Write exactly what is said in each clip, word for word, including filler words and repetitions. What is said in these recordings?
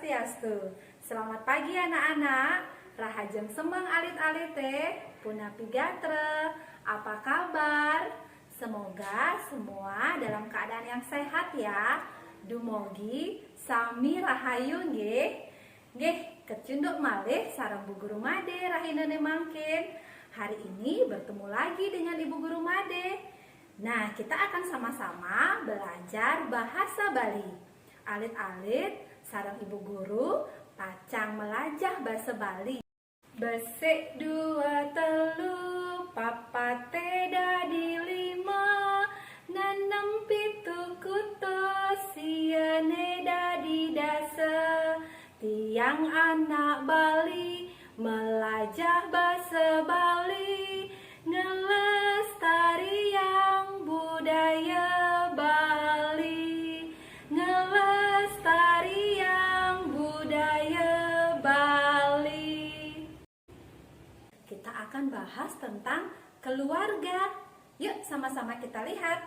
Swastiastu. Selamat pagi anak-anak. Rahajeng semeng alit-alite, punapi gatra, apa kabar? Semoga semua dalam keadaan yang sehat ya. Dumogi sami rahayu nggih. Nggih, kecunduk malih sareng Bu Guru Made rahinane mangkin. Hari ini bertemu lagi dengan Ibu Guru Made. Nah, kita akan sama-sama belajar bahasa Bali. Alit-alit sareng Ibu Guru pacang melajah basa Bali. Besik dua telu, papate dadi lima, nenem pitu kutus, siyane dadi dasa. Tiang anak Bali melajah basa Bali, ngelestariang budaya Bali, ngelestariang budaya Bali. Kita akan bahas tentang keluarga. Yuk, sama-sama kita lihat.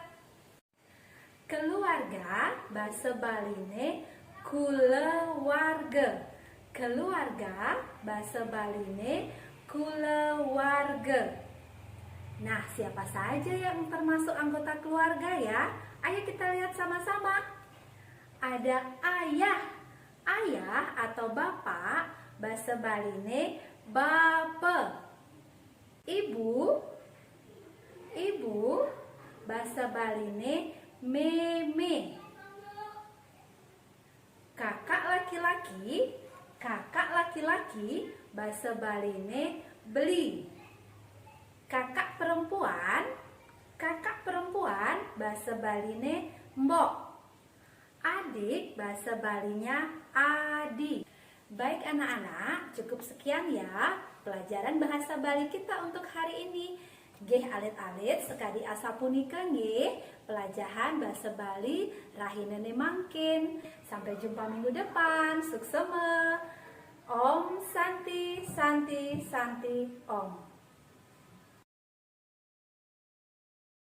Keluarga, basa Baline kulawarga. Keluarga, basa Baline kulawarga. Nah, siapa saja yang termasuk anggota keluarga ya? Ayo kita lihat sama-sama. Ada ayah. Ayah atau bapak, basa Baline bapa. Ibu, ibu, basa Baline meme. Kakak laki-laki, kakak laki-laki, basa Baline beli. Kakak perempuan, kakak perempuan, basa Baline mbok. Adik, basa Balinya adi. Baik anak-anak, cukup sekian ya pelajaran bahasa Bali kita untuk hari ini. Nggih alit-alit, sekadi asapunika nggih pelajahan basa Bali rahinane mangkin. Sampai jumpa minggu depan. Suksema. Om Santi, Santi, Santi, Om.